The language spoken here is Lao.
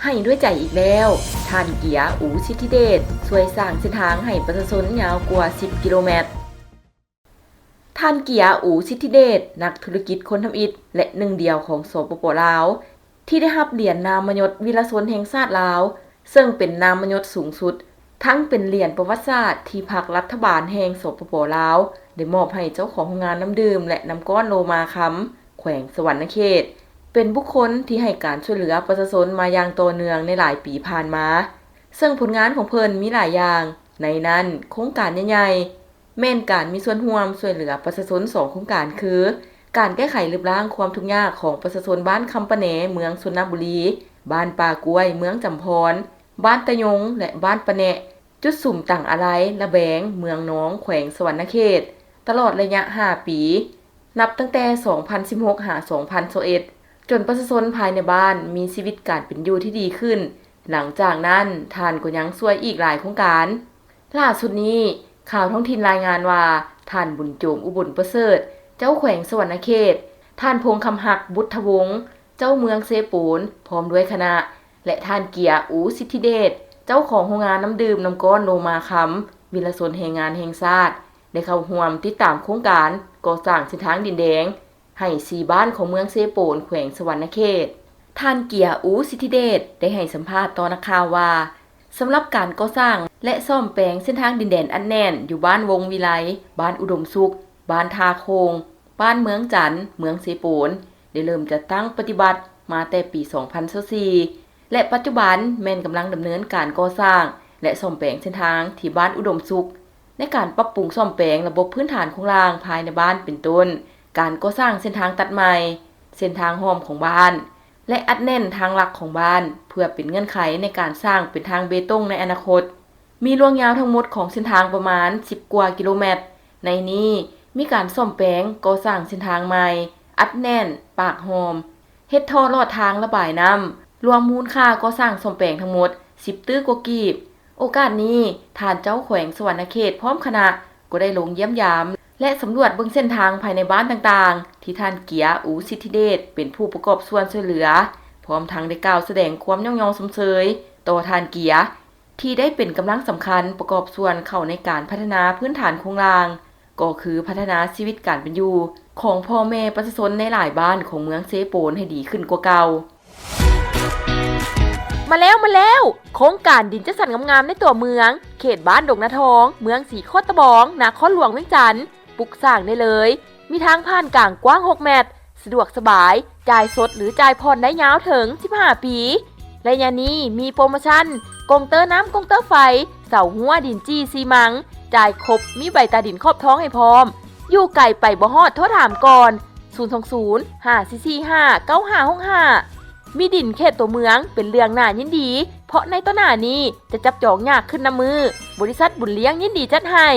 ໃຫ້ດ້ວຍໃຈອີກແລ້ວ, ທ່ານເກຍ ອູ ສິດທິເດດ ຊ່ວຍສ້າງເສັ້ນທາງໃຫ້ປະຊາຊົນຍາວກວ່າສິບກິໂລແມັດ. ທ່ານເກຍ ອູ ສິດທິເດດ ນັກທຸລະກິດຄົນທຳອິດ ແລະ ໜຶ່ງດຽວຂອງ ສປປ ລາວ ທີ່ໄດ້ຮັບຫຼຽນນາມມະຍົດວິລະຊົນແຫ່ງຊາດລາວ, ເຊິ່ງເປັນນາມມະຍົດສູງສຸດ, ທັງເປັນຫຼຽນປະຫວັດສາດທີ່ພັກລັດຖະບານແຫ່ງ ສປປ ລາວ ໄດ້ມອບໃຫ້ເຈົ້າຂອງໂຮງງານນ້ຳດື່ມ ແລະ ນ້ຳກ້ອນໂລມາຄຳ ແຂວງສະຫວັນນະເຂດ, ເປັນບຸກຄົນທີ່ໃຫ້ການຊ່ວຍເຫຼືອປະຊາຊົນມາຢ່າງຕໍ່ເນື່ອງໃນຫຼາຍປີຜ່ານມາ, ເຊິ່ງຜົນງານຂອງເພິ່ນມີຫຼາຍຢ່າງ, ໃນນັ້ນໂຄງການໃຫຍ່ໆ ແມ່ນການມີສ່ວນຮ່ວມຊ່ວຍເຫຼືອປະຊາຊົນສອງໂຄງການຄື ການແກ້ໄຂລຶບລ້າງຄວາມທຸກຍາກຂອງປະຊາຊົນບ້ານຄຳປະແນ ເມືອງຊົນນະບູລີ, ບ້ານປ່າກ້ວຍ ເມືອງຈຳພອນ, ບ້ານຕະຍົງ ແລະ ບ້ານປະແນະ, ຈຸດສຸມຕັ້ງອາໄລ ລະແບງ ເມືອງນອງ ແຂວງສະຫວັນນະເຂດ ຕະຫຼອດໄລຍະຫ້າປີ, ນັບຕັ້ງແຕ່ສອງພັນສິບຫົກ ຫາ ສອງພັນຊາວເອັດ ຈົນປະຊາຊົນພາຍໃນບ້ານມີຊີວິດການເປັນຢູ່ທີ່ດີຂຶ້ນ. ຫຼັງຈາກນັ້ນ, ທ່ານກໍຍັງຊ່ວຍອີກຫຼາຍໂຄງການ. ຫຼ້າສຸດນີ້, ຂ່າວທ້ອງຖິ່ນລາຍງານວ່າ ທ່ານ ບຸນໂຈມ ອຸບົນປະເສີດ ເຈົ້າແຂວງສະຫວັນນະເຂດ, ທ່ານ ພົງຄຳຮັກ ບຸດທະວົງ ເຈົ້າເມືອງເຊໂປນ ພ້ອມດ້ວຍຄະນະ ແລະ ທ່ານ ເກຍ ອູ ສິດທິເດດ ເຈົ້າຂອງໂຮງງານນ້ຳດື່ມນ້ຳກ້ອນໂລມາຄຳ ວິລະຊົນແຮງງານແຫ່ງຊາດ ໄດ້ເຂົ້າຮ່ວມຕິດຕາມໂຄງການກໍ່ສ້າງເສັ້ນທາງດິນແດງ ໃຫ້ສີ່ບ້ານຂອງເມືອງເຊໂປນ ແຂວງສະຫວັນນະເຂດ. ທ່ານ ເກຍ ອູ ສິດທິເດດ ໄດ້ໃຫ້ສຳພາດຕໍ່ນັກຂ່າວວ່າ, ສຳລັບການກໍ່ສ້າງ ແລະ ສ້ອມແປງເສັ້ນທາງດິນແດນອັດແໜ້ນຢູ່ບ້ານວົງວິໄລ, ບ້ານອຸດົມສຸກ, ບ້ານທ່າໂຄງ, ບ້ານເມືອງຈັນ, ເມືອງເຊໂປນ ໄດ້ເລີ່ມຈັດຕັ້ງປະຕິບັດມາແຕ່ປີສອງພັນຊາວສີ່ ແລະ ປັດຈຸບັນແມ່ນກຳລັງດຳເນີນການກໍ່ສ້າງ ແລະ ສ້ອມແປງເສັ້ນທາງທີ່ບ້ານອຸດົມສຸກ ໃນການປັບປຸງສ້ອມແປງລະບົບພື້ນຖານໂຄງລ່າງພາຍໃນບ້ານເປັນຕົ້ນ ການກໍ່ສ້າງເສັ້ນທາງຕັດໃໝ່, ເສັ້ນທາງອ້ອມຂອງບ້ານ ແລະ ອັດແໜ້ນທາງຫຼັກຂອງບ້ານ ເພື່ອເປັນເງື່ອນໄຂໃນການສ້າງເປັນທາງເບຕົງໃນອະນາຄົດ. ມີລວງຍາວທັງໝົດຂອງເສັ້ນທາງປະມານສິບກວ່າກິໂລແມັດ. ໃນນີ້ມີການສ້ອມແປງກໍ່ສ້າງເສັ້ນທາງໃໝ່, ອັດແໜ້ນ, ປາກຮ່ອມ, ເຮັດທໍ່ລອດທາງລະບາຍນ້ຳ, ລວມມູນຄ່າກໍ່ສ້າງສ້ອມແປງທັງໝົດສິບຕື້ກວ່າກີບ. ໂອກາດນີ້, ທ່ານເຈົ້າແຂວງສະຫວັນນະເຂດພ້ອມຄະນະ ກໍໄດ້ລົງຢ້ຽມຢາມ ແລະ ສຳຫຼວດເບິ່ງເສັ້ນທາງພາຍໃນບ້ານຕ່າງໆ ທີ່ທ່ານ ເກຍ ອູ ສິດທິເດດ ເປັນຜູ້ປະກອບສ່ວນຊ່ວຍເຫຼືອ, ພ້ອມທັງໄດ້ກ່າວສະແດງຄວາມຍ້ອງຍໍຊົມເຊີຍຕໍ່ທ່ານ ເກຍ ທີ່ໄດ້ເປັນກຳລັງສຳຄັນປະກອບສ່ວນເຂົ້າໃນການພັດທະນາພື້ນຖານໂຄງລ່າງ, ກໍຄືພັດທະນາຊີວິດການເປັນຢູ່ຂອງພໍ່ແມ່ປະຊາຊົນໃນຫຼາຍບ້ານຂອງເມືອງເຊໂປນໃຫ້ດີຂຶ້ນກວ່າເກົ່າ. ມາແລ້ວ, ມາແລ້ວ! ໂຄງການດິນຈັດສັນງາມໆໃນຕົວເມືອງ, ເຂດບ້ານດົງນາທອງ, ເມືອງສີໂຄດຕະບອງ, ນະຄອນຫຼວງວຽງຈັນ, ປຸກສ້າງໄດ້ເລີຍ. ມີທາງຜ່ານກາງກວ້າງຫົກແມັດ, ສະດວກສະບາຍ, ຈ່າຍສົດ ຫຼື ຈ່າຍຜ່ອນໄດ້ຍາວເຖິງສິບຫ້າປີ. ໄລຍະນີ້ມີໂປຣໂມຊັນ ກົງເຕີນ້ຳ, ກົງເຕີໄຟ, ເສົາຮົ້ວ, ດິນຈີ່, ຊີມັງ, ຈ່າຍຄົບ, ມີໃບຕາດິນຂອບທອງໃຫ້ພ້ອມ. ຢູ່ໄກໄປບໍ່ຮອດ, ໂທຖາມກ່ອນ ສູນສອງສູນ ຫ້າສີ່ສີ່ຫ້າ ເກົ້າຫ້າຫົກຫ້າ. ມີດິນເຂດຕົວເມືອງເປັນເລື່ອງໜ້າຍິນດີ, ເພາະໃນຕໍ່ໜ້ານີ້ຈະຈັບຈອງຍາກຂຶ້ນນຳມື້. ບໍລິສັດບຸນລ້ຽງຍິນດີຈັດໃຫ້.